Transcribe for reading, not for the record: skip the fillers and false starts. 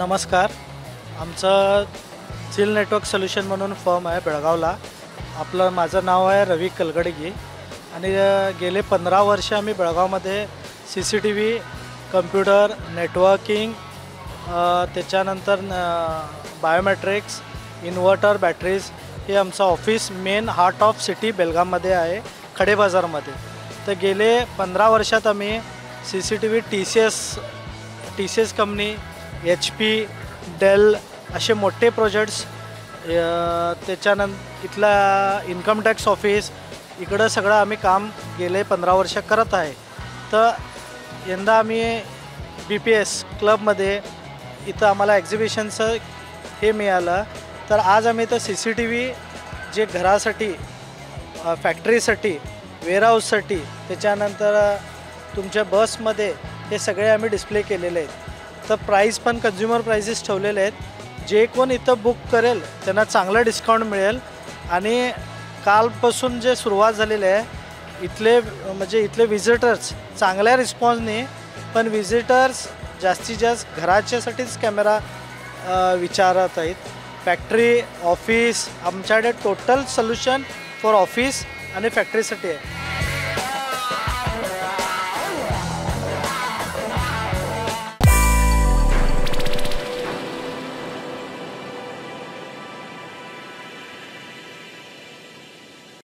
नमस्कार. आमचं झील नेटवर्क सोल्युशन म्हणून फर्म आहे बेळगावला. आपलं माझं नाव आहे रवी कलगडगी आणि गेले 15 वर्ष आम्ही बेळगावमध्ये CCTV, computer, networking, त्याच्यानंतर बायोमेट्रिक्स, इन्व्हर्टर, बॅटरीज हे आमचं office main heart of city बेलगाममध्ये आहे, खडे बाजारमध्ये. तर गेले 15 वर्षात आम्ही CCTV, TCS company, HP, Dell असे मोठे प्रोजेक्ट्स, त्याच्यानंतर इथला इन्कम टॅक्स ऑफिस, इकडं सगळं आम्ही काम गेले 15 वर्ष करत आहे. तर यंदा आम्ही BPS क्लबमध्ये इथं आम्हाला एक्झिबिशनचं हे मिळालं. तर आज आम्ही इथं CCTV जे घरासाठी, फॅक्टरीसाठी, वेअरहाऊससाठी, त्याच्यानंतर तुमच्या बसमध्ये हे सगळे आम्ही डिस्प्ले केलेले आहेत. तर प्राईस पण कन्झ्युमर प्राईजेस ठेवलेले आहेत. जे कोण इथं बुक करेल त्यांना चांगलं डिस्काउंट मिळेल. आणि कालपासून जे सुरुवात झालेली आहे इथले, म्हणजे इथले विजिटर्स चांगल्या रिस्पॉन्सने, पण विजिटर्स जास्तीत जास्त घराच्यासाठीच कॅमेरा विचारत आहेत. फॅक्टरी, ऑफिस, आमच्याकडे टोटल सोल्युशन फॉर ऑफिस आणि फॅक्टरीसाठी आहे.